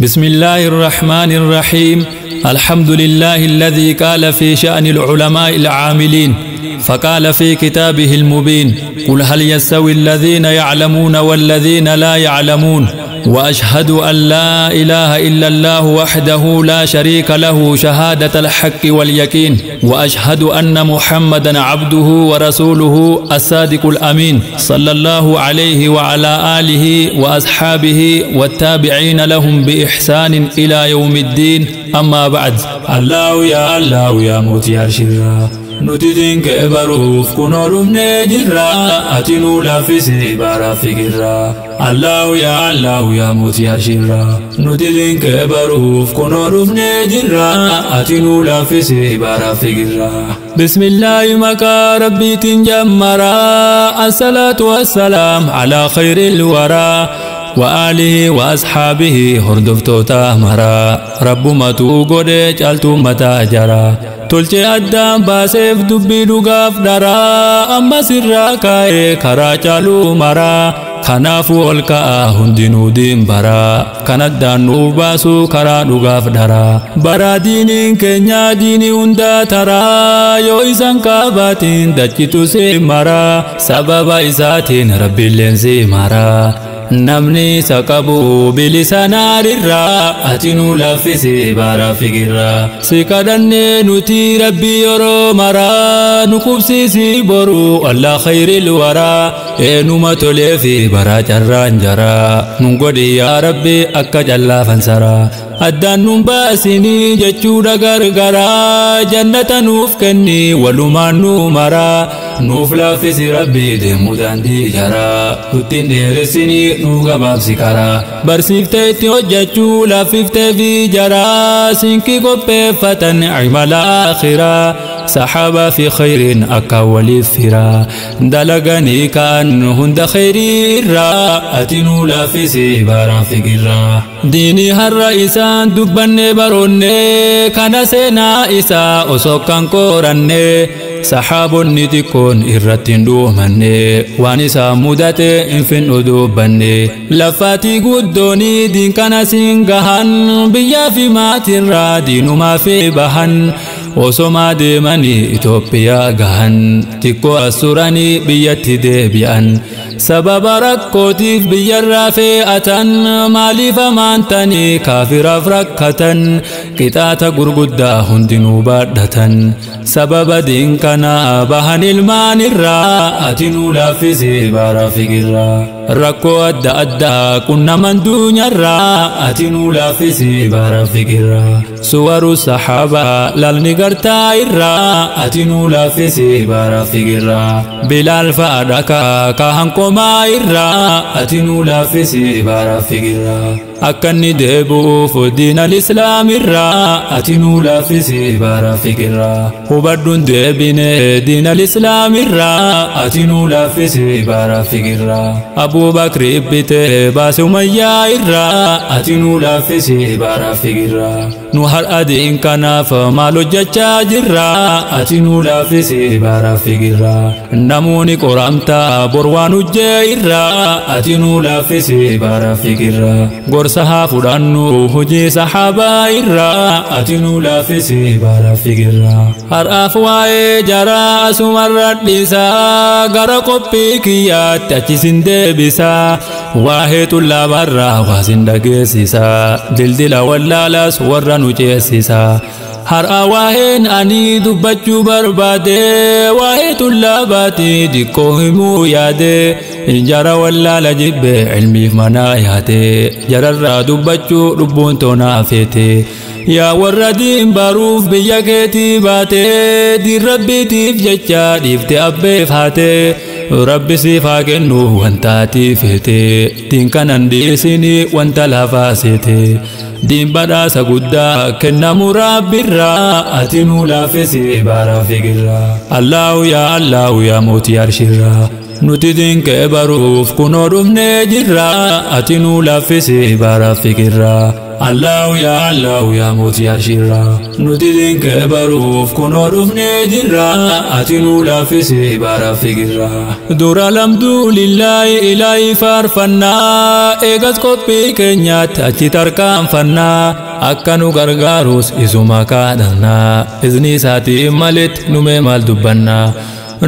بسم الله الرحمن الرحيم. الحمد لله الذي قال في شأن العلماء العاملين، فقال في كتابه المبين: قل هل يستوي الذين يعلمون والذين لا يعلمون. وأشهد أن لا إله إلا الله وحده لا شريك له شهادة الحق واليقين، وأشهد أن محمدا عبده ورسوله الصادق الأمين، صلى الله عليه وعلى آله وأصحابه والتابعين لهم بإحسان إلى يوم الدين. أما بعد، الله يا الله يا موتي عرشرا nuti diinke baruuf kunoo dhufnee jirra, ati nuu laaffisi bara fikirra. Allahu ya Allahu ya mootii arshiirra, nuti diinke baruuf kunoo dhufnee jirra, ati nuu laaffisi bara fikirra. Bismillaahi maqaa rabbiitiin jammara, assalaatu wassalaam alaa khayril waraa وآله وأصحابه هردفتوتا مرا. ربمتو godhe caaltuu mataa jara tolchee addaan baaseef dubbii dhugaaf dharaa, amma sirraa kaa'ee karaa caaluu maraa. Kanaafuu ol ka'a hundinuu diin baraa, kan addaan nuuf baasu karaa dhugaaf dharaa. Baraa diiniin keenya diinii hundaa taraa, yoo isan kaabaatiin dachitu si maraa, sababa isaatiin rabbiilleen si maraa. Namni isa qabu bilisa naarirraa, ati nu laaffisi bara fikirraa. Si kadhannee nuti rabbii yeroo maraa, nu qubsiisi boru Allah khayril waraa. Eenuma tolee fi bara carraan jaraa, nun godhi yaa rabbi akka callaa fansaraa. Addaan nun baasinii jechuudha gargaraa, jannata nuuf kenni walumaan nu maraa. Nuuf laaffisi rabbi deemuu daandii jaraa, nutti hin dheeressinii nu gabaabsi karaa. Barsiiftee itti hojjechuu laaffiftee fi jaraa, sinqii qopheeffatan imala akhiraa. Saxaabaa fi khayriin akka waliif firaa, dalaganii ka'an hunda khayrii irraa, ati nu laaffisi bara fikirraa. Diinii har'a isaan dubbanne baroonne, kana seenaa isaa osoo kan qoranne, saxaabonni xiqqoon irratti hin dhuumanne, waan isaa mudate hin finnu dubbanne. Lafaatii guddoonii diin kana siin gahan, biyyaa fi maatirraa diinumaa fi bahan. Osomaa deemanii Itoophiyaa gahan, xiqqoo as turanii biyyatti deebi'an. Sababa rakkootiif biyyarraa fe'atan, maaliif amaantanii kaafiraaf rakkatan? Qixaata gurguddaa hundinuu baadhatan, sababa diin kanaa bahan ilmaan irraa, ati nuu laaffisi bara fikirraa. Rakkoo adda addaa qunnaman duunyarraa, ati nuu laaffisi bara fikirraa. Suwaru saxaabaa lalni gartaa irraa, ati nuu laaffisi bara fikirraa. Bilaal fa'a dhakaa kahan qomaa irraa, ati nuu laaffisi bara fikirraa. Akka inni deebi'uuf diina islaam irraa, ati nuu laaffisi bara fikirraa. Hubadhuun deebine diina islaam irraa, ati nuu laaffisi bara fikirraa. Abubakri bitee baase umayyaa irraa, ati nuu laaffisi bara fikirraa. Nu har'a diin kanaaf maal hojjechaa jirraa? Ati nuu laaffisi bara fikirraa. Namoonni qoramtaa bor waan hojjee irraa, ati nuu laaffisi bara fikirraa. Gorsa haa fudhannu hojii saxaabaa irraa, ati nuu laaffisi bara fikirraa. Har'aaf waa'ee jaraa asumarra dhiisaa, gara qophii kiyyaatti achi sin deebisaa. Waa'ee tullaabarraa waa sin dhageessisaa, dildila wallaalaas warra nu ceessisaa. Har'a waa'een ani dubbachuu barbaade, waa'ee tullaabaati xiqqoo himuu yaade. Jara wallaala jibbe ilmiif manaa yaate, jararraa dubbachuu lubbuun toonaa feete. Yaa warra diin baruuf biyya keetii baate, diin rabbiitiif jecha dhiifte abbeef haate. Rabbi siif haa kennu wanta ati feete, diin kanan dhiisinii wanta lafaa seete. Diin badhaasa guddaa kennamu rabbirraa, ati nuu laaffisi bara fikirraa. Allahu yaa Allahu yaa mootii arshiirraa, nuti diinkee baruuf kunoo dhufnee jirra, ati nuu laaffisi bara fikirraa. Allahu ya Allahu ya mootii arshiirraa nuti diinkee baruuf kunoo dhufnee jirra ati nuu laaffisi baaraaf fikirraa. Dura alhamdulillaahi ilaahi faarfannaa eegas qophii keenyaatti achi tarkaanfannaa akka nu gargaarus isuma kadhannaa izni isaatiin maletti numee maal dubbannaa.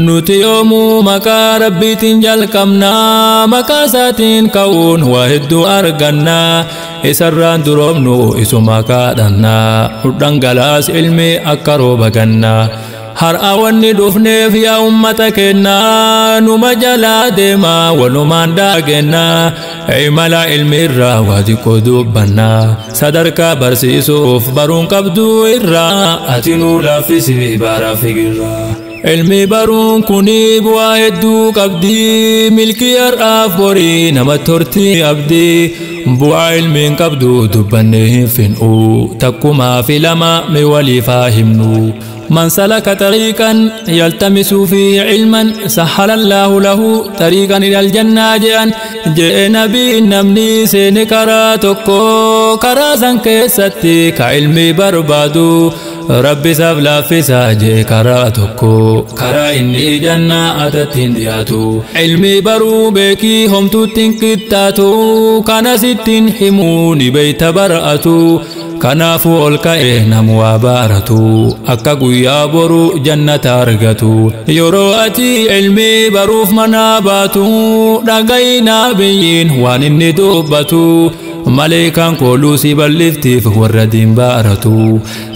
Nuti yoomuu maqaa rabbiitiin jalqabnaa maqaa isaatiin ka'uun waa hedduu argannaa isarraan duroomnu isuma kadhannaa dhangalaas ilmi akka rooba gannaa. Har'a wanni dhufneef yaa ummata kennaa numa jalaa deemaa walumaan daagennaa imala ilmi irraa waa xiqqoo dubbannaa sadarkaa barsiisuuf baruun qabduu irraa ati nuu laaffisi baaraaf fikirraa. Ilmi baruun kuni bu'aa hedduu qabdi milkii har'aaf borii namatti horti abdii bu'aa ilmiin qabdu dubbannee hin fin'u takkumaa fi lama mi waliif haa himnu. من سلك طريقا يلتمس فيه علما سهل الله له طريقا إلى الجنة جاء جاء نبي نمني سين كرا تكو كرا سن كيستي كعلمي بربادو ربي ساف لافسا جاء كرا تكو كرا إني جنة أتتين دياتو علمي برو بكي هم تتين كتاتو كان ستين حموني بيت برأتو kanaafuu ol ka'e namu waa baaratu akka guyyaa boru jannata argatu. Yeroo ati ilmii baruuf manaa baatu dhagayinaa biyyiin waan inni dubbatu maleekaan kooluu si bal'iftiif warra diin baaratu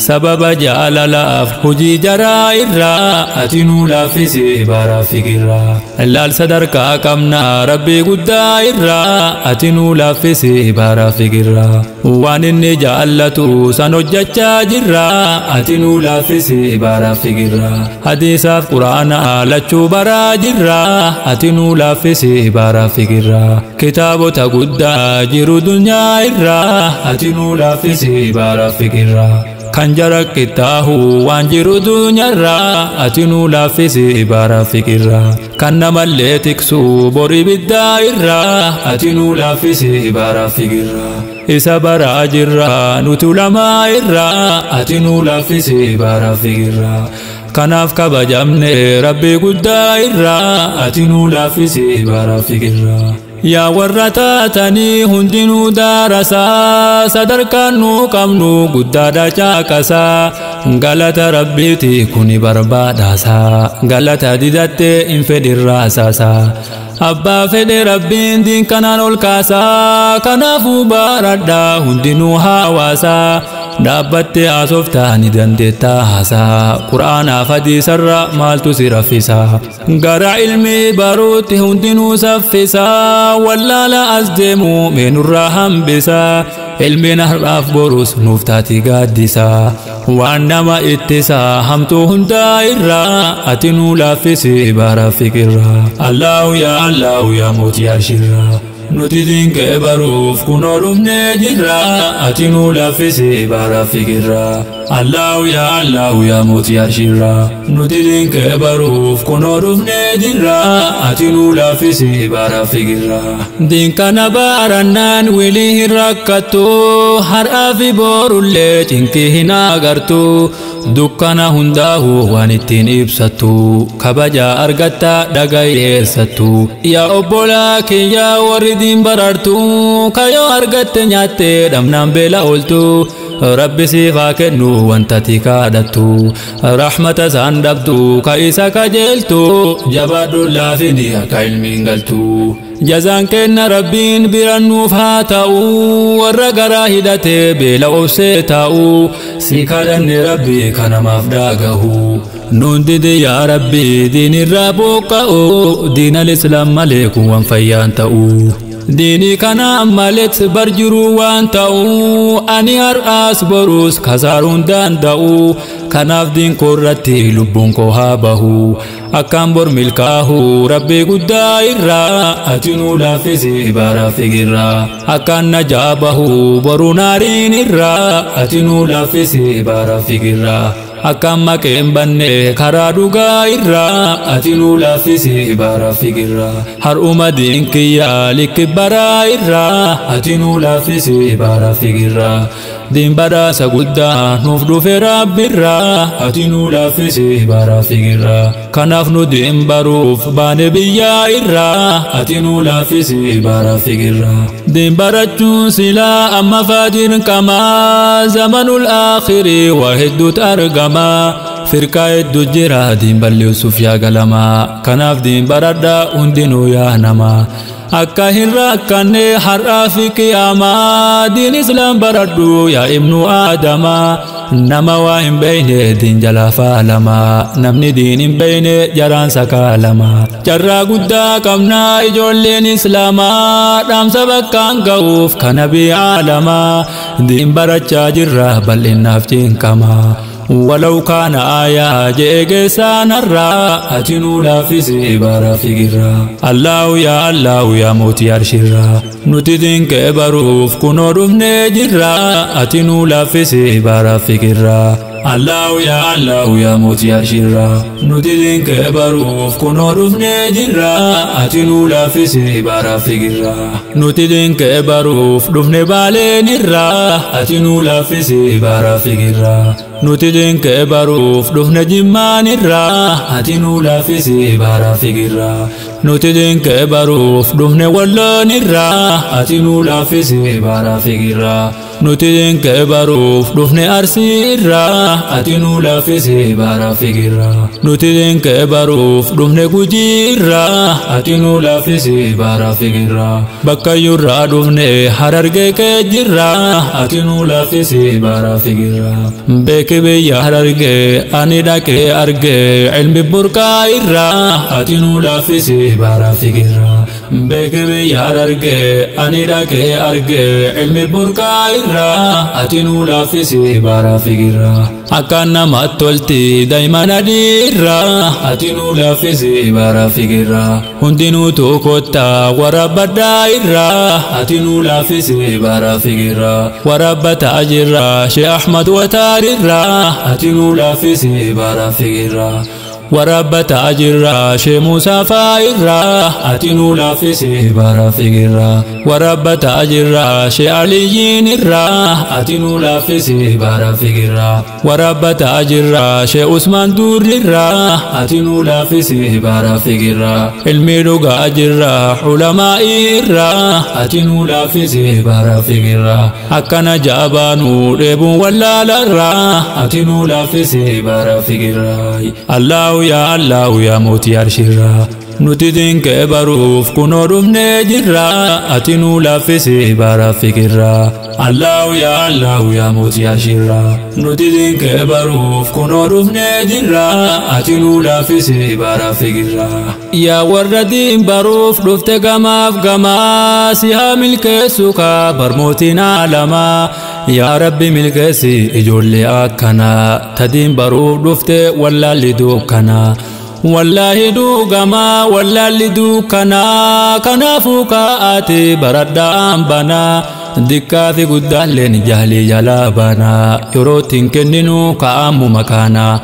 sababa jaalalaaf hojii jaraa irraa ati nuu laaffisi baaraaf fikirraa. Laal sadarkaa qabnaa rabbii guddaa irraa ati nuu laaffisi baaraaf fikirraa. Waan inni jaallatu san hojjechaa jirraa ati nuu laaffisi baaraaf fikirraa. Hadiisaaf quraana lachuu baraa jirraa ati nuu laaffisi baaraaf fikirraa. Kitaabota guddaa jiru dunyaa irraa ati nuu laaffisi baaraaf fikirraa. Kan jara qixxaahu waan jiru dunyaarraa ati nuu laaffisi baaraaf fikirraa. Kan namallee tiksu bori ibiddaa irraa ati nuu laaffisi baaraaf fikirraa. Isa baraa jirraa nuti ulamaa irraa ati nuu laaffisi baaraaf fikirraa. Kanaaf kabajamne rabbii guddaa irraa ati nuu laaffisi baaraaf fikirraa. Yaa warra taatanii hundinuu daarasaa sadarkaan nuu qabnu guddaadha caaqasaa galata rabbiiti kuni barbaadaasaa galata didattee hin fedhirraasaasaa. Abbaa fedhe rabbiin diin kanaan ol kaasaa kanaafuu baradhaa hundinuu hawaasaa dhaabbattee haasoftaa ni dandeettaa haasaa quraanaaf hadiisarra maaltu si raffisaa gara ilmii baruutti hundinuu saffisaa wallaala as deemu meenurraa hambisaa ilmiin har'aaf borus nuuf taati gaaddisaa waan nama ittisaa hamtuu hundaa irraa ati nuu laaffisi baaraaf fikirraa. Allahu ya Allahu ya mootii arshiirraa nuti diinkee baruuf kunoo dhufnee jirra ati nuu laaffisi baaraaf fikirraa. Allahu ya Allahu ya mootii arshiirraa nuti diinkee baruuf kunoo dhufnee jirra ati nuu laaffisi baaraaf fikirraa. Diinkana baarannaan wilii hin rakkattu har'aa fi borullee cinqii hin agartu dukkana hundaahu waan ittiin ibsattu kabaja argatta dhagayeessattu. Yaa obbolaa kiyyaa warri diin barartu kayoo argatte nyaatte dhabnaan beela ooltu rabbi siif haa kennu wanta ati kadhattu rahmata isaan dhabdu ka isa kajeeltu jabaadhu laafini akka ilmiin galtu. Jazaan kenna rabbiin bira nuuf haa ta'u warra garaa hidhatee beela obsee taa'u si kadhanne rabbi kanamaaf dhaagahu. Nuun didi yaa rabbi diinirraa booqqa'u diinal islaam malee kun waan fayyaan ta'u. Diinii kana malet bar jiru waan ta'u ani har'aas borus kasaaruun danda'u kanaaf diin koorratti lubbuun koo haa bahu akkaan bor milkaahu rabbii guddaa irraa ati nuu laaffisi baaraaf fikirraa akkaan najaa bahu boru naariin irraa ati nuu laaffisi baaraaf fikirraa. Akka maqee hin banne karaa dhugaa irraa ati nuu laaffisi bara fikirraa. Har'uma diinkiyyaa likki baraa irraa ati nuu laaffisi bara fikirraa. Diin badhaasa guddaa nuuf dhufe Rabbirraa ati nuu laaffisi bara fikirraa. Kanaaf nu diin baruuf baane biyyaa irraa ati nuu laaffisi bara fikirraa. Diin barachuun silaa amma faadirqamaa zamanul aakhirii waa hedduutu argamaa. Firqaa hedduu jira diin balleessuuf yaa galamaa. Kanaaf diin baradhaa hundinuu yaa namaa. Akka hin rakkanne har'aa fi qiyaamaa diin islaam baradhu yaa ibnu aadamaa. Nama waa hin beeyne diin jalaa faalamaa. Namni diin hin beeyne jaraan sakaalamaa. Carraa guddaa qabnaa ijoolleen islaamaa dhaamsa bakkaan ga'uuf kana biyya aalamaa. Diin barachaa jirra bal'innaaf cinqamaa. ولو كان آية جئ سانرا أتنو لافسي بارا فقرا. الله يا الله يا موتي أرشرا نتدين كبروف كنو رفني جرا أتنو لافسي بارا فقرا. الله يا الله يا موتي أرشرا نتدين كبروف كنو رفني جرا أتنو لافسي بارا فقرا. نتدين كبروف رفني بالين الرا أتنو لافسي بارا فقرا. Nuti dinkee baruuf dhufne jimmaan irraa ati nuu laaffisi bara fikirraa. Nuti dinkee baruuf dhufne walloon irraa ati nuu laaffisi bara fikirraa. Nuti dinkee baruuf dhufne arsii irraa ati nuu laaffisi bara fikirraa. Nuti dinkee baruuf dhufne gujii irraa ati nuu laaffisi bara fikirraa. Bakkayyurraa dhufne harargee kee jirraa ati nuu laaffisi bara fikirraa. Beeki biyya harargee ani dhaqee argee ilmi burqaa irraa ati nuu laaffisi bara fikirraa. Beeki biyya harargee ani dhaqee argee ilmi burqaa irraa ati nuu laaffisi bara fikirraa. Akka namatti tolti daa'imman adii irraa ati nuu laaffisi bara fikirraa. Hundinuu tokkottaa waraabaddaa irraa ati nuu laaffisi bara fikirraa. Waraabbataa jirraa Shee Ahmad Wataar irraa ati nuu laaffisi bara fikirraa. Waraabbataa jirraa Shee Muusaa faa irraa ati nuu laaffisi bara fikirraa. Waraabbataa jirraa Shee Aliyyiin irraa ati nuu laaffisi bara fikirraa. Waraabbataa jirraa Shee Usmaan Duurri irraa ati nuu laaffisi bara fikirraa. Ilmi dhugaa jirraa ulamaa'ii irraa ati nuu laaffisi bara fikirraa. Akkana jaabaanuu dheebuun wallaalarraa ati nuu laaffisi bara fikirraa. Allahu يا الله يا موتي أرشرا nuti dinkee baruuf kunoo dhufnee jirra ati nuu laaffisi bara fikirraa. Allahu ya Allahu ya mootii arshiirraa nuti dinkee baruuf kunoo dhufnee jirra ati nuu laaffisi bara fikirraa. Yaa warra diin baruuf dhufte gamaaf gamaa si haa milkeessu kaa barmootiin aalamaa. Yaa Rabbi milkeessi ijoollee akkanaa tadiin baruuf dhufte wallaalli dukkanaa. Wallaahi dhugamaa wallaalli dukkanaa kanaafuu kaa'ate baradhaan banaa. Dikkaa fi guddaalleen jaalii jalaa banaa yeroo ittiin kenninu kaa'amu makaanaa.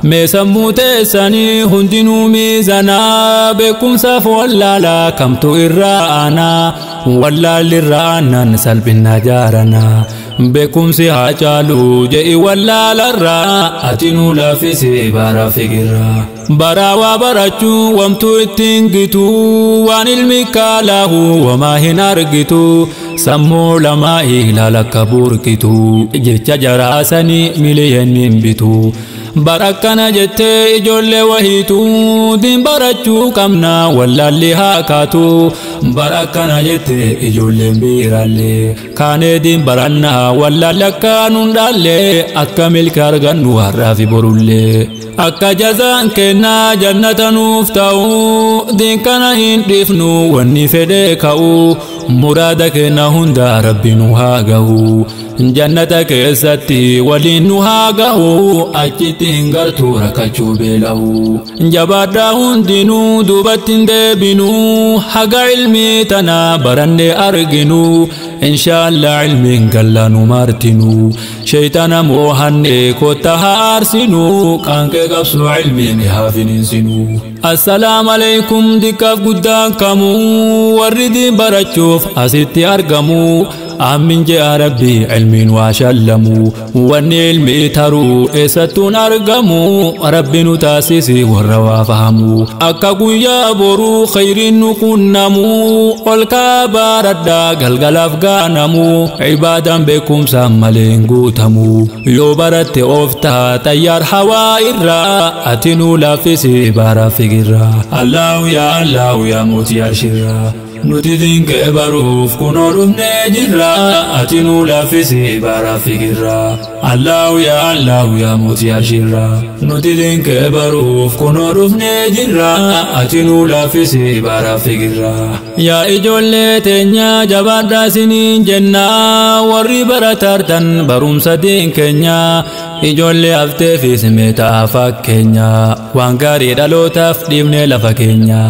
Mee sammuu teessanii hundinuu miizanaa beekumsaaf wallaalaa kamtu irraa aanaa. Wallaalli irraa aannan salphinna jaaranaa. Beekumsi haa caalu je'i wallaalarraa ati nuu laaffisi bara fikirraa. Baraa waa barachuu wamtuu ittiin gitu waan ilmi kaalaahu wamaa hin argitu. Sammuu lamaa ilaala akka burqitu jecha jaraasanii miliyooniin bitu. Barakkana jettee ijoollee wahiitu diin barachuu qabna wallaalli haa kaatu. Barakkana jettee ijoolleen biiraallee kaanee diin barannaa wallaalli akka nuun dhaallee akka milka argannu har'aa fi borullee. Akka jazaan kennaa jannata nuuf ta'u, diin kana hin dhiifnu wanni fedhe ka'u. Muraada kenna hunda Rabbi nu haa gahu, jannata keessatti waliin nu haa gahu. Achitti hin gartuu rakkachuu beela'u. Jabaadhaa hundinuu, duubatti hin deebinu, haga ilmii tana barannee arginu. Inshaallah ilmiin galla nu martinu, shaytana moohanne kotta haa aarsinu, qaanqee qabsoo ilmiin haa finiinsinu. Assalaamu alaykum. Diqqaaf guddaan kamuu warri diin barachuuf asitti argamu, aamin je'a. Rabbi ilmiin waa shallamu, wanni ilmii taruu eessattuun argamu. Rabbi nu taasisi warra waa fahamu, akka guyyaa boruu khayriin nu qunnamu. Ol kaabaradhaa galgalaaf gaanamu, ibaadaan beekumsaan malee hin guutamu. Yoo baratte ooftaa xayyaar hawaa irraa, ati nu laaffisi baraa fikirraa. Allahu yaa Allahu yaa mootii arshirraa, nuti dinkee baruuf kunoo dhufnee jirra, ati nu laaffisi baraa fikirraa. Allahu yaa Allahu yaa mootii arshirraa, nuti dinkee baruuf kunoo dhufnee jirra, ati nu laaffisi baraa fikirraa. Yaa ijoollee teenya, jabaadhaa isiniin jenna, warri baratartan barumsa diin keenya. Ijoollee hafteefis meetaa fakkeenya, waan gaarii dhalootaaf dhiibnee lafa keenya.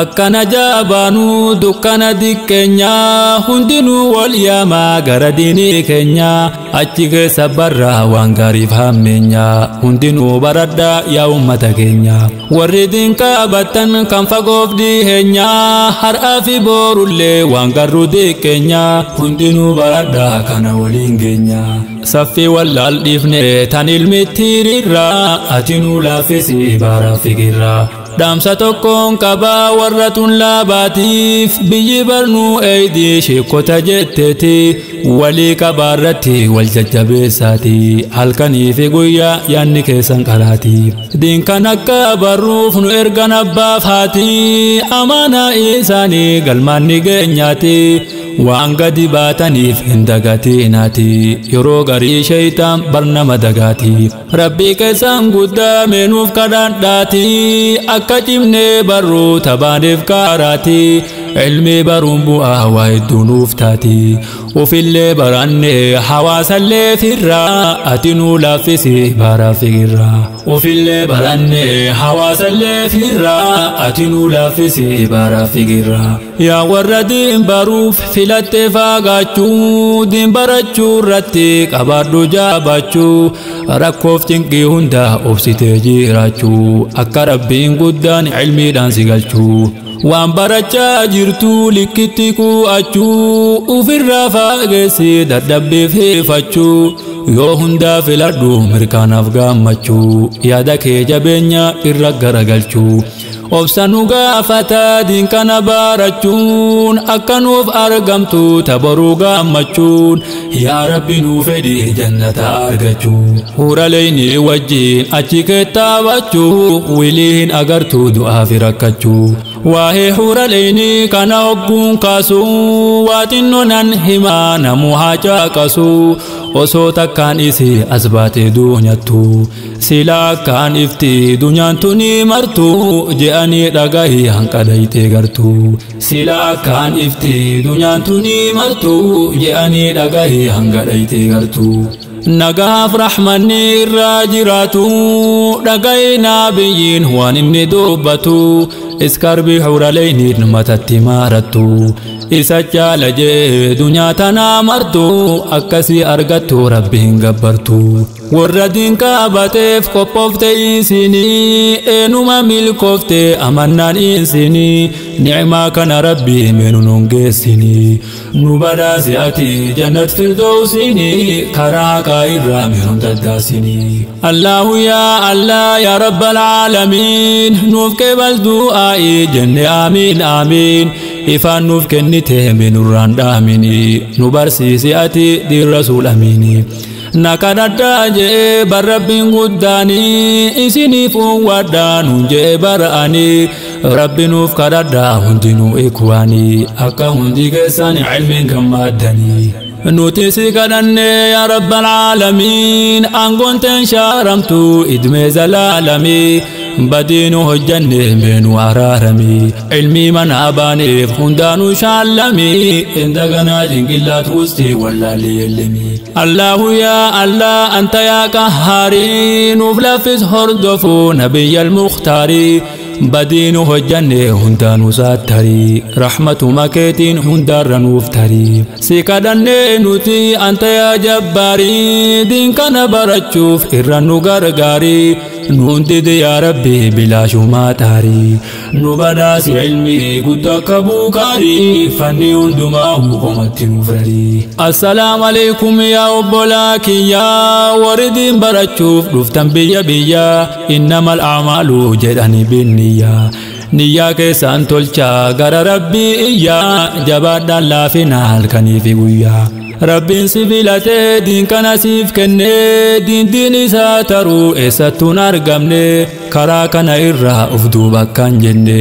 Akkana jaabaanuu dukkana diqqeenya, hundinuu wal yaamaa gara diinii keenya. Achi keessa barraa waan gaariif hammeenya, hundinuu baradhaa yaa ummata keenya. Warri diin qabattan kan fagoof dhiheenya, har'aa fi boorullee waan garuu diqqeenya, hundinuu baradhaa kana waliin geenya. Saffii wallaal dhiifne tan ilmitti hiriirraa, ati nuu laaffisi baraa fikirraa. Dhaamsa tokkoon qabaa warra tun laabaatiif, biyyi barnuu eeydii sheekota jetteeti. Walii qabaarratti wal jajjabeessaati, halkanii fi guyyaa yaanni keessan qaraati. Diin kan akka barruuf nu ergan abbaaf haati, amaanaa isaanii galmaan ni geenyaati. Waan gadi baataniif hin dagatinaati, yeroo garii sheeytaan barnama dagaati. Rabbii keessan guddaa meenuuf kadhadhaati, akka cimnee barruu tabaaneef kaaraati. Ilmi baruun bu'aa waa hedduu nuuf taati, ufillee baranne hawaasallee firraa, ati nuu laaffisi baraa fikirraa. Ufillee baranne hawaasallee firraa, ati nuu laaffisi baraa fikirraa. Yaa warra diin baruuf filattee faagaachuu, diin barachuu irratti qabaadhu jaabachuu, rakkoof cinqii hunda obsitee jiraachuu, akka Rabbiin guddaan ilmiidhaan si galchuu. Waan barachaa jirtu likkitti ku'achuu, ufirraa faageessi dadhabbiif hiifachuu. Yoo hundaa filadhu mirkaanaaf gammachuu, yaada kee jabeenya irra garagalchuu. Obsa nu gaafata diin kana barachuun, akka nuuf argamtu tabaruu gammachuun. Yaa Rabbi nuu fedhi jannata argachuu, huraleyni wajjin achi keettaabachuu, wilii hin agartuu du'aa fi rakkachuu. Waa'ee huraleyni kana hogguun kaasu, waa xinnoo nan himaa namuu haa caaqasu. Osoo takkaan isii as baatee duunyattu, sila akkaan ifti dunyaan tuni martu je'anii dhagahi hanqadhaytee gartu. Sila akkaan ifti dunyaan tuni martu je'anii dhagahi hanqadhaytee gartu. Nagaaf rahmanni irraa jiraatu, dhagayinaa biyyiin waan inni dubbatu. Iskarbii huraleyniin matatti maarattu, isa caala jee dunyaa tanaa martu, akkasii argattu Rabbi hin gabbartu. Warra diin qabateef qophoofte isinii, eenuma milkoofte amannaan isinii. Nicmaa kana Rabbi meenu nun geessinii, nu badhaasi ati jannat firdowsinii, karaa haqaa irraa meenun daddaasinii. Allahu yaa Allah yaa Rabbal aalamiin, nuuf qeebal du'aa'ii jenne aamiin aamiin. Ifaan nuuf kennite meenurraan dhaaminii, nu barsiisi ati diin rasuul amiinii. Na kadhadhaa jee bar Rabbiin guddaanii, isiniif uwwadhaa nuun jee bara'anii. Rabbi nuuf kadhadhaa hundinuu ikwaanii, akka hundi keessan ilmiin gammaaddanii. Nuti si kadhanne yaa rabbal aalamiin aangoon shaaramtu idmee zalaalamii badiinu hojjanne meenu araaramii ilmii mana baaneef hundaanuu shaallamii indaganaa jinqillaat wustii wallaalli yellemii. Allahu yaa Allah anta yaa qahhaarii nuuf laffis hordofuu nabiyya almukhtaarii badiinu hojjanne hundaanuu saattarii rahmatuma keetiin hundaarra nuuf tarii. Si kadhanne nuti anta yaa jabbaarii diin kana barachuuf irra nu gargaarii nuun dide yaa rabbi bilaashumaa taarii nu badhaasi ilmii guddaa akka buukaarii fanni hundumaa qomatti nuuf rarii. Assalaamu alaikum yaa obbolaa kiyyaa warri diin barachuuf dhuftan biyya biyya innamal a'maalu jedhani binniyyaa. Niyyaa keessaan tolchaa gara rabbii iyyaa jabaadhaan laafina halkanii fi guyyaa. Rabbiin si filatee diin kana siif kennee diin isaa taruu eessattuun argamne karaa kana irraa of duuba akkan jenne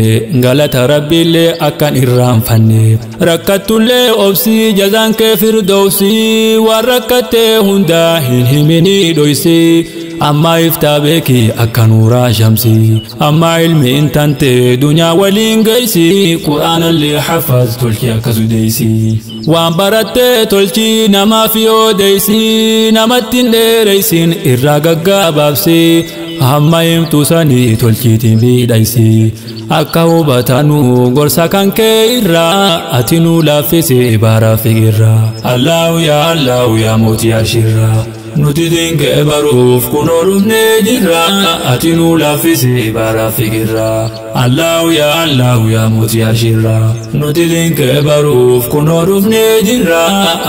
galata rabbiillee akkan irraanfanne rakkattullee obsii jazaan kee firdowsii waan rakkattee hundaa hin himinii dhoysii amma iftaa beeki akka nuuraa shamsii amma ilmi intante dunyaa waliin geessii quraanallee hafaz tolchi akka sudeessii waan barattee tolchi namaaf yoo deessii namatti hin dheereysin irraa gaggaabaabsii hamma himtu sanii tolchiitiin miidhaysii akka hubatanuu gorsa kan kee irraa ati nuu laaffisi baraa fiqirraa. Allahu yaa Allahu yaa mootii ashirraa nuti dinkee baruuf kunoo dhufnee jirra ati nuu laaffisi baraa fiqirraa. Allahu yaa Allahu yaa mootii ashirraa nuti dinkee baruuf kunoo dhufnee jirra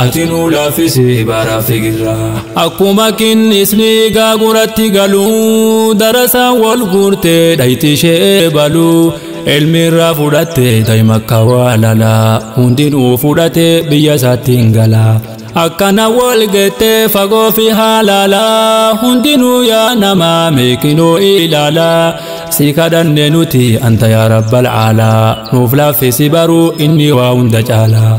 ati nuu laaffisi baraa fiqirraa. Akkuma kinnisni gaaguratti galuu darasaan wal guurtee dhayti ishee baluu ilmi irraa fudhatte daa'ima akka waalalaa hundinuu fudhate biyya isaatti hin galaa. Akkana wal gettee fagoo fi haalaalaa hundinuu yaa namaa meekinoo ilaalaa si kadhanne nuti anta yaa rabbal caalaa nuuf laaffisi baruu inni waa hunda caalaa.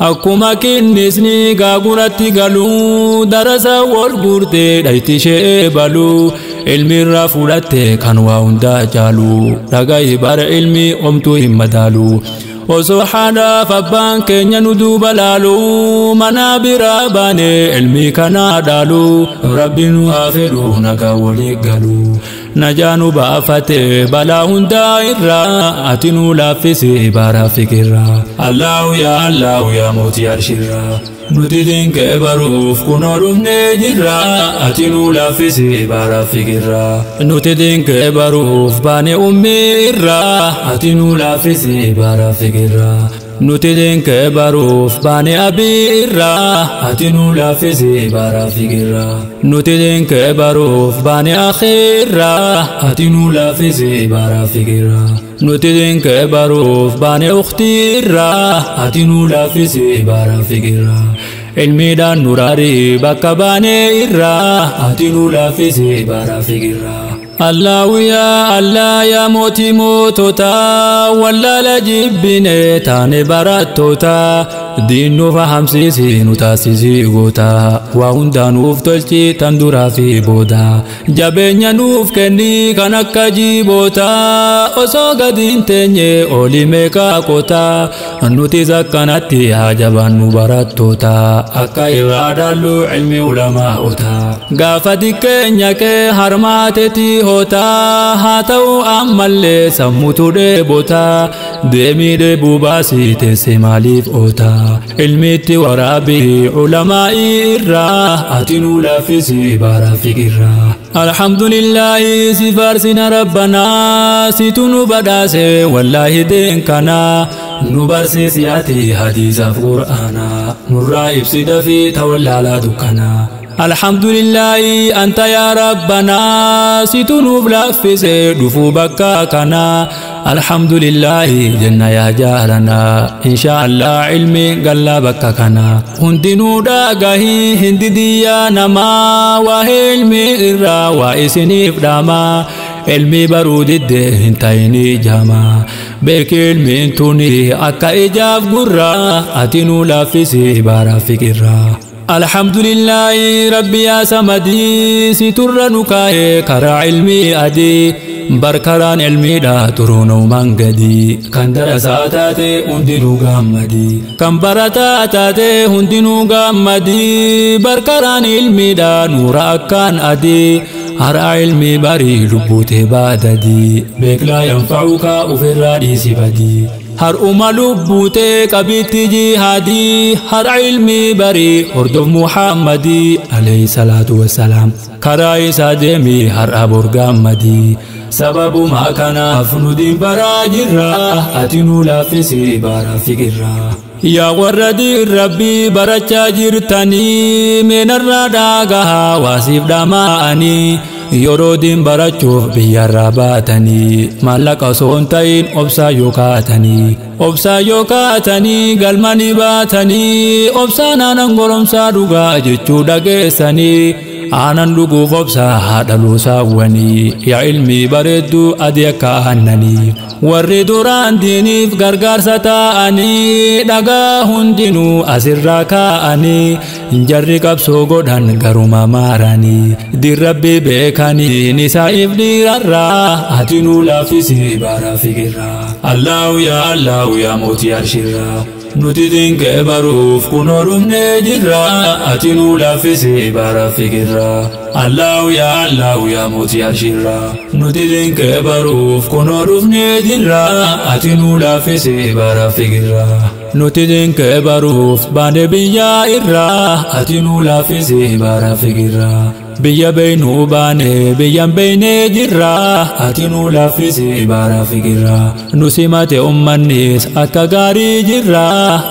Akkuma kinnisni gaaguratti galuu darasa wal guurtee dhayti ishee baluu ilmi irraa fudhatte kan waa hundaa caalu dhagahi bara ilmi omtuu hin madaalu. Osoo haadhaaf abbaan keenya nu duuba laalu mana biraa baane ilmi kanaa dhaalu rabbi nu haa fedhu nagaa walii galu. Najaa nu baafate balaa hundaa irraa ati nu laaffisi baraa fiqirraa. Allahu yaa Allahu yaa mootii arshirraa nuti dinkee baruuf kunoo dhufnee jirra ati nu laaffisi baraa fiqirraa. Nuti dinkee baruuf baane ummii irraa ati nu laaffisi baraa fiqirraa. Nuti dinkee baruuf baane abii irraa ati nu laaffisi baraa fiqirraa. Nuti dinkee baruuf baane akhii irraa ati nu laaffisi baraa fiqirraa. Nuti dinkee baruuf baane ukhtii irraa ati nu laaffisi baraa fiqirraa. Ilmiidhaan nuraarii bakka baane irraa ati nu laaffisi baraa fiqirraa. Allahu yaa Allah yaa mootii moototaa wallaala jibbine taane barattoota diin nu fahamsiisi nu taasisi goota waa hundaa nuuf tolchi tan duraa fi booda jabeenya nuuf kenni kan akka jiboota osoo gadi hin teenye olii meeqaa qoota nutis akkanatti haa jabaannu barattoota akka irraa dhaallu ilmi ulamaa'ota gaafa diqqeenya kee harmaateetii hoota haa ta'u ammallee sammuutu dheebota deemii dheebuu baasii teesse maaliif oota ilmiitti waraabii ulamaa'ii irraa ati nu laaffisi baraa fiqirraa. Alhamdulillahi si faarsina rabbanaa situ nu badhaase wallaahi deenkanaa nu barsiisi ati hadiisaaf qur'aanaa nurraa ibsi dafii tawallaalaa dukkanaa. Alhamdulillahi anta yaa rabbanaa situ nuuf laaffise dhufuu bakka kanaa. Alhamdulillahi jenna yaa jaalanaa insha Allah ilmi gallaa bakka kanaa. Hundinuu dhagahii hindi diyyaa namaa waa'ee ilmi irraa waa isiniif dhaamaa. Ilmi baruu didde hin ta'inii jaamaa. Beeki ilmiin tuni akka ijaaf gurraa ati nu laaffisi baraa fiqirraa. Alhamdulillahi rabbi yaa samadii si turra nu kaa'e karaa ilmii adii. Barkaraan ilmiidha turuun uumaan gadi. Kan darasaa taate hundinuu gammadi. Kan barataa taate hundinuu gammadi. Barkaraan ilmiidha nuura akkaan adii. Har'a ilmii barii lubbuutee baadadii. Beeklaa yanfa'uka ofirraa dhiisi badii. Har'uma lubbuutee qabiitti jihaadii. Har'a ilmii barii hordof Muhammadii alayhi salaatu wassalaam. Karaa isaa deemii har'a borgaammadii. Sababuma kanaaf nuti baraa jirra ati nu laaffisi bara fiqirra. Yaa warra diin rabbii barachaa jirtanii meenarraa dhaagahaa waasiif dhamaa'anii yeroo diin barachuuf biyyarraa baatanii maallaqa osoo hin ta'in obsaa yoo kaatanii obsaa yoo kaatanii galmanii baatanii obsaan aanan goromsaa dhugaa jechuu dhageessanii aanan dhuguuf obsaa haadha loosaawwanii yaa ilmii bareedduu adii akka aannanii warri duraan diiniif gargaarsa ta'anii dhagaa hundinuu asirraa kaa'anii jarri qabsoo godhan garuma maaranii dirrabbii beekanii nisaa'if dhiirarraa ati nu laaffisi bara fiqirraa. Allahu yaa Allahu yaa mootii arshirraa nuti dinqee baruuf kunoo dhufnee jirra ati nu laaffisi bara fiqirraa. Allahu yaa Allahu yaa mootii arshirraa nuti dinqee baruuf kunoo dhufnee jirra ati nu laaffisi bara fiqirraa. Nuti dinqee baruuf baane biyyaa irraa ati nu laaffisi bara fiqirraa. Biyya beeynuu baane biyyan beeynee jirra ati nu laaffisi bara fiqirraa. Nu simate ummannis akka gaarii jirra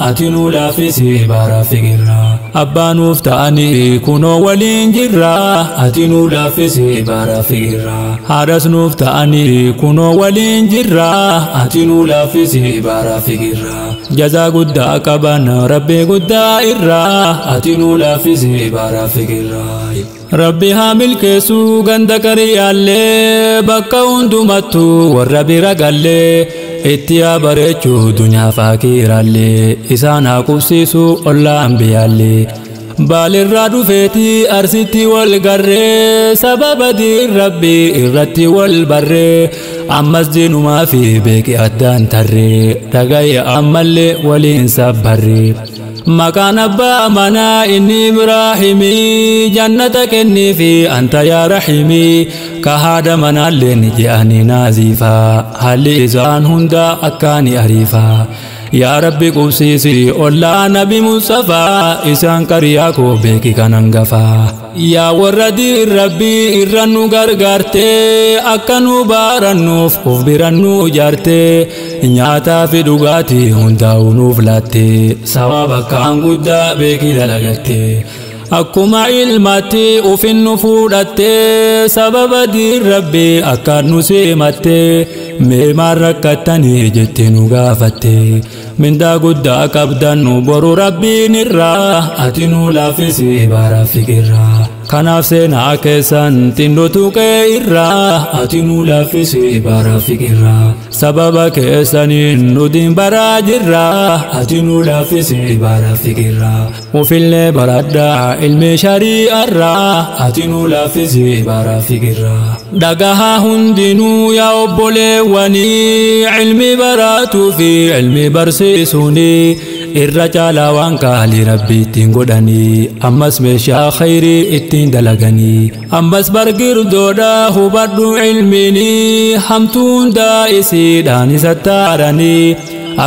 ati nu laaffisi bara fiqirraa. Abbaanuuf ta'anii kunoo waliin jirra ati nu laaffisi bara fiqirraa. Haadhas nuuf ta'anii kunoo waliin jirra ati nu laaffisi bara fiqirraa. Jazaa guddaa qaban rabbi guddaa irraa ati nu laaffisi bara fiqirraa. Rabbi haa milkeessuu ganda qariyaallee bakka hundumattuu warra bira gallee itti haa bareechuu dunyaa faakiiraallee isaan haa qubsiisuu ollaa ambiyaallee. Baalirraa dhufeetii arsitti wal garree sababa diin rabbii irratti wal barree ammas diinumaa fi beeki addaan tarree dhagaye ammallee waliin sabbarree. Maqaan abbaa manaa inni Ibraahimii jannata kenniifi anta yaa Rahiimii ka haadha manaalleen je'anii naaziifaa haalli isaan hundaa akkaani ariifaa. Yaa Rabbi qubsiisi ollaa Nabi Mustafaa isaan qariyaa koo beeki kan hangafaa. Yaa warra diin rabbii irra nu gargaartee akka nu barannuuf of bira nu ijaartee nyaataa fi dhugaatii hundaa'uu nuuf laattee sababa akkaan guddaa beeki dalagattee. Akkuma ilmaatti ufin nu fuudhattee sababa diin rabbii akka nu simattee mee maal rakkattanii jettee nu gaafattee mindaa guddaa qabdan nu boru rabbiin irraa ati nu laaffisi bara fiqirraa. Kanaaf seenaa keessan xinnoo tuqee irraa ati nu laaffisi bara fiqirraa. Sababa keessaniin nuti baraa jirraa ati nu laaffisi bara fiqirraa. Ufillee baradhaa ilmi shari'arraa ati nu laaffisi bara fiqirraa. Dhagahaa hundinuu yaa obboleewwanii ilmi baraatuu fi ilmi barsiisuunii irra caalaa waan qaalii rabbii ittiin godhanii ammas meeshaa khayrii ittiin dalaganii ammas bargirdoodha hubadhu ilmiinii hamtuun daa'isiidhaan isa taaranii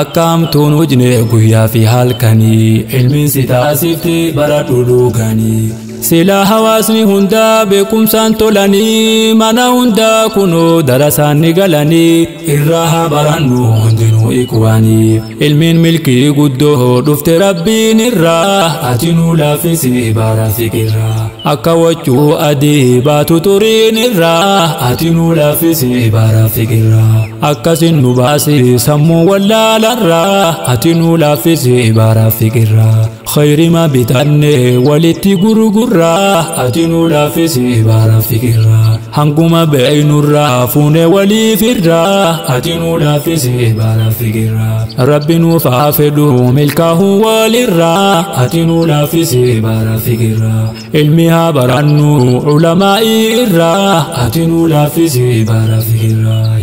akka hamtuun hujne guyyaa fi halkanii ilmiin si taasifti bara dhudhuuganii. Sila hawaasni hundaa beekumsaan tolanii mana hundaa kunoo darasaan ni galanii irraa haa barannu hundinuu ikwaanii ilmiin milkii guddoo dhufte rabbiin irraa ati nu laaffisi bara fiqirraa. Akka waccuu adii baatu turiin irraa ati nu laaffisi bara fiqirraa. Akkasin nu baasi sammuu wallaalarraa ati nu laaffisi bara fiqirraa. Khayrima bitanne walitti gurgurraa ati nu laaffisi bara fikirraa. Hanguma beeynurraa fuune waliifirraa ati nu laaffisi bara fikirraa. Rabbi nuuf haa fedhu milkaa'uu walirraa ati nu laaffisi bara fikirraa. Ilmi haa barannu ulamaa'ii irraa ati nu laaffisi bara fikirraa.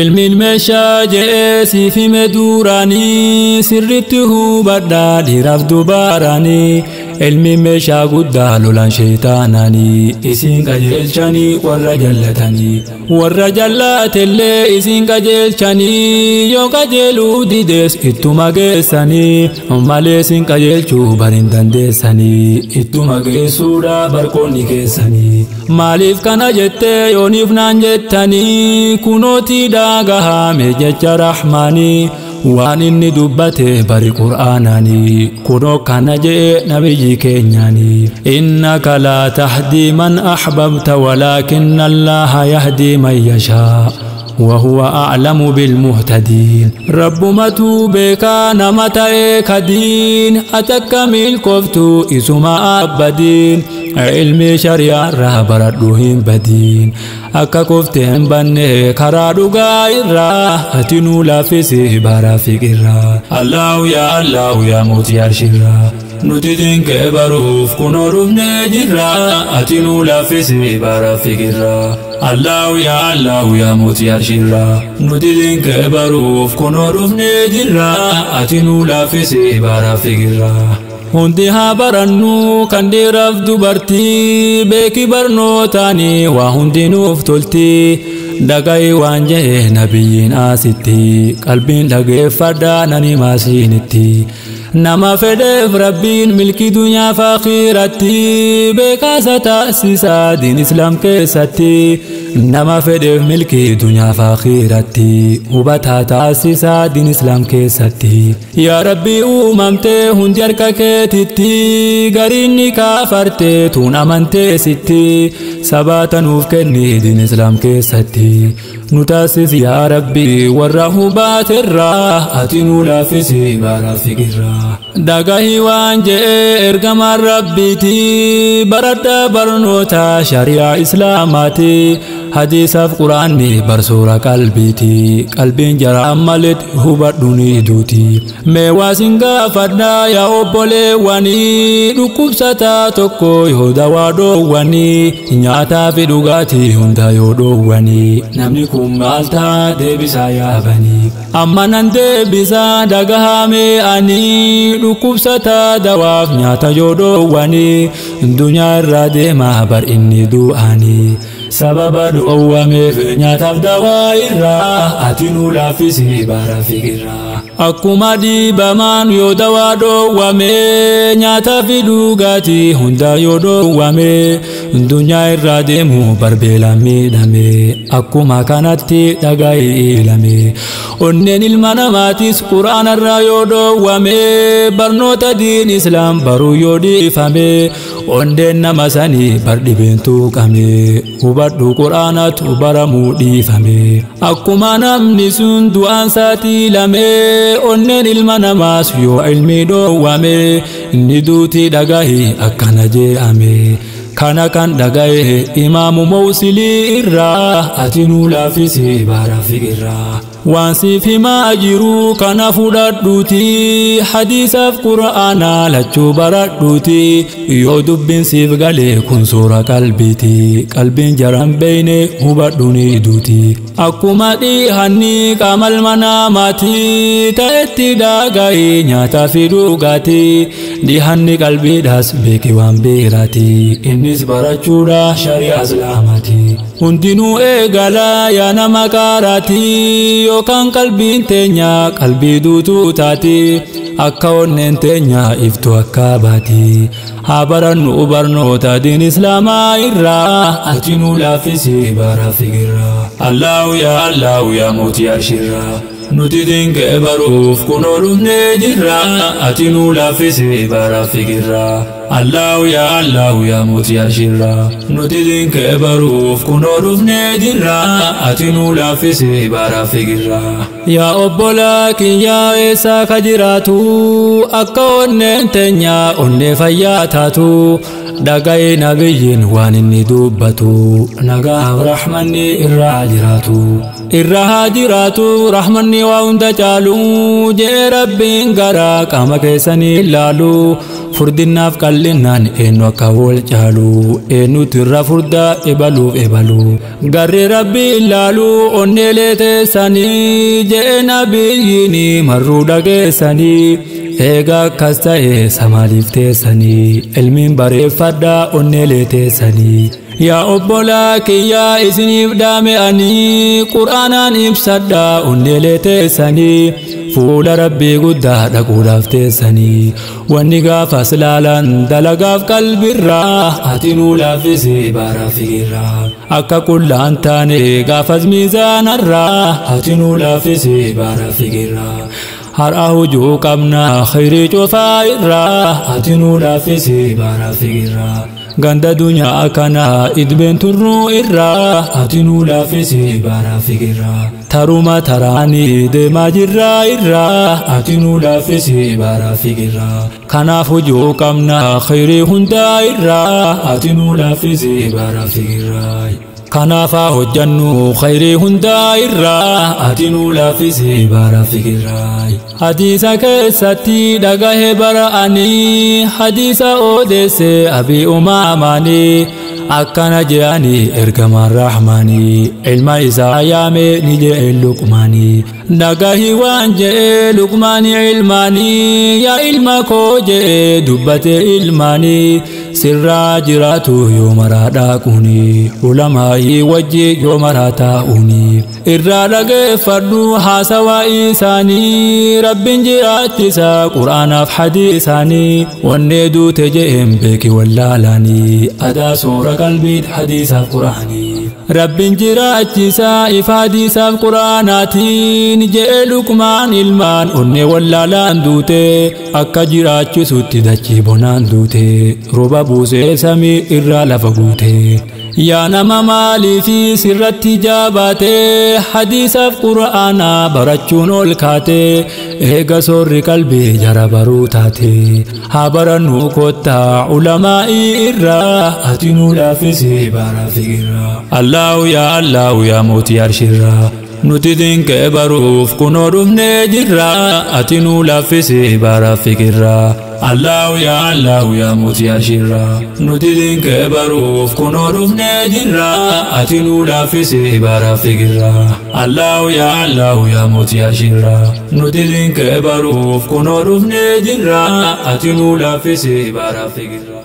Ilmiin meeshaa je'ee siif hime duraanii sirriitti hubadhaa dhiiraaf dubaraanii. Ilmiin meeshaa guddaa lolaan sheeytaananii isiin qajeelchanii warra jallatanii. Warra jallatellee isiin qajeelchanii yoo qajeeluu didees ittuma geessanii malee isiin qajeelchuu bar hin dandeessanii ittuma geessuudha barkoonni keessanii. Maaliif kana jettee yooniif naan jettanii kunootii dhagahame jecha Rahmaanii. Waan inni dubbate bari Qur'aanaanii kunoo kana je'e nabiyyi keenyaanii. Innaka laa tahdii man ahbabta walaakinna Allaaha yahdii man yashaa وهو أعلم بالمهتدين. ربمتو بكا نمتا كدين أتكمل كفتو إسما أبدين علمي شريعة رهبردوهم بدين أكا كفتهم بني كرادو غيرا أتنو لافسي برا فكرا. الله يا الله يا موتي عرشرا نتدين كبروف كنورف نجرا أتنو لافسي برا فكرا. الله يا الله يا موتي عرشرا نتدين كبروف كنورف نجرا أتنو لافسي برا فكرا. Hundi haa barannu kan dhiiraaf dubartii beeki barnootaanii waa hundinuuf tolti. Dhaga'i waan je'e nabiyyiin asitti qalbiin dhageeffadhaa nani maasiinitti. Nama fedheef Rabbiin milkii dunyaaf akhiratti beekaasa taasisaa diin islaam keessatti. Nama fedheef milkii dunyaaf akhiratti hubataa taasisaa diin islaam keessatti. Yaa Rabbi uumamtee hundi harka keetitti gariin ni kaafarte tuun amantee sitti sabaata nuuf kenni diin islaam keessatti. Nu taasis yaa Rabbi warra hubaaterraa ati nu laaffisi bara fikirraa. Dhagahi waan je'e ergamaan Rabbiiti baradha barnoota shari'aa islaamaati. Hadiisaaf Qur'aanni barsuura qalbiiti qalbiin jara malee hubadhu ni duuti. Mee waa sin gaafadhaa yaa obboleewwanii dhukkubsataa tokko yoo dawaa dhoowwanii nyaataa fi dhugaatii hunda yoo dhoowwanii namni kun maal ta'a deebisaa yaabanii. Amma nan deebisaa dhagahamee ani dhukkubsataa dawaaf nyaata yoo dhoowwanii dunyaa irraa deemaa bar inni du'anii. Sababa dhoowwameef nyaataaf dawaa irraa ati nu laaffisi bara fikirraa. Akkuma dhiibamaan yoo dawaa dhoowwame nyaataa fi dhugaatii hunda yoo dhoowwame dunyaa irraa deemu barbeelaan miidhame akkuma kanatti dhaga'i ilame. Onneen ilma namaatis Qur'aana irraa yoo dhoowwame barnoota diin islaam baruu yoo dhiifame onneen nama sanii bar dhibeen tuqame hubadhu Qur'aanatu baramuu dhiifame. Akkuma namni sun du'aan saaxilame onneen ilma namaas yoo ilmi dhoowwame inni duuti dhagahi akkana je'ame. Kana kan dhagaye imaamu Mawsilii irraa ati nu laaffisi bara fikirraa. Waan siif himaa jiru kana fudhadhuuti hadiisaaf Qur'aana lachuu baradhuuti yoo dubbiin siif galee kun suura qalbiiti qalbiin jaran beeyne hubadhu ni duuti. Akkuma dhihanni qaama ilma namaati ta'etti dhaga'i nyaataa fi dhugaatii dhihanni qalbiidhaas beeki waan beeraati innis barachuudha shari'aa islaamaati. Hundinuu eegalaa yaa nama qaaraati yookaan qalbiin teenya qalbii duutuu taati akka onneen teenya iftu akka baati. Haa barannu barnoota diin islaamaa irraa ati nu laaffisi bara fikirraa. Allahu yaa Allahu yaa mootii arshiirraa nuti dinkee baruuf kunoo dhufnee jirra ati nu laaffisi bara fikirraa. Allahu yaa Allahu yaa mootii arshiirraa nuti diinkee baruuf kunoo dhufnee jirraa ati nuu laaffisi baraa fikirraa. Yaa obbolaa kiyyaa eessaa ka jiraatu akka onneen teenyaa onnee fayyaa taatu dhaga'i nabiyyiin waan inni dubbatu nagaaf rahmanni irraa jiraatu. Irra haa jiraatu rahmanni waa hunda caalu jee rabbiin garaa qaama keessanii ilaalu furdinnaaf qal'innaan eenyu akka wal caalu eenyutu irra furdaa ebaluuf ebalu garri rabbi ilaalu onneelee teessanii jee nabiyyiin marruu dhageessanii eega akkas ta'e samaaliif teessanii ilmiin bareeffadhaa onneelee teessanii. Yaa obbolaa kiyyaa isiniif dhaame ani qur'aanaan ibsadhaa onneelee teessanii fuula rabbii guddaa dhaquudhaaf teessanii wanni gaafas laalan dalagaaf qalbirraa ati nuu laaffisi baraa fikirraa akka qullaan taane gaafas miizaanarraa ati nuu laaffisi baraa fikirraa. Har'a hujuu qabna khayrii cufaa irraa ati nuu laaffisi baraa fikirraa. Ganda dunyaa kana idbeen turruu irraa ati nuu laaffisi baraa fikirraa. Taruma taraanii deemaa jirraa irraa ati nuu laaffisi baraa fikirraa. Kanaaf hujuu qabna khayrii hundaa irraa ati nuu laaffisi baraa fikirraa. Kanaafaa hojjannu khayrii hundaa irraa ati nuu laaffisi baraa fikirraa. Hadiisa keessatti dhagahe bara'anii hadiisa odeesse abii umaamaanii akkana je'anii ergamaan rahmaanii ilma isaa yaame ni je'e luqmaanii. Dhagahi waan je'e luqmaanii ilmaanii yaa ilma koo je'e dubbate ilmaanii sirraa jiraatu yoo maraa dhaaquuni ulamaa'ii wajji yoo maraa taa'uuni irraa dhageeffadhu haasawaa isaanii rabbiin jiraachisa qur'aanaaf hadiisaanii wannee duute je'een beeki wallaalaanii adaa soora qalbiit hadiisaaf qur'aanii. Rabbiin jiraachisa ifa hadiisaaf qur'aanaatiin je'e luqmaan ilmaan onnee wallaalaan duute akka jiraachisutti dachii bonaan duute rooba buusee samii irraa lafa guute. Yaa nama maaliifi sirratti jaabaate hadiisaaf qur'aanaa barachuun ol kaate eega soorri qalbii jara baruu taate haa barannu kottaa ulamaa'ii irraa ati nuu laaffisi baraa fikirraa. Allahu yaa Allahu yaa mootii arshiirraa nuti diinkee baruuf kunoo dhufnee jirraa ati nuu laaffisi baraa fikirraa. Allahu yaa Allahu yaa mootii arshiirraa nuti diinkee baruuf kunoo dhufnee jirraa ati nuu laaffisi baraa fikirraa. Allahu yaa Allahu yaa mootii arshiirraa nuti diinkee baruuf kunoo dhufnee jirraa ati nuu laaffisi baraa fikirraa.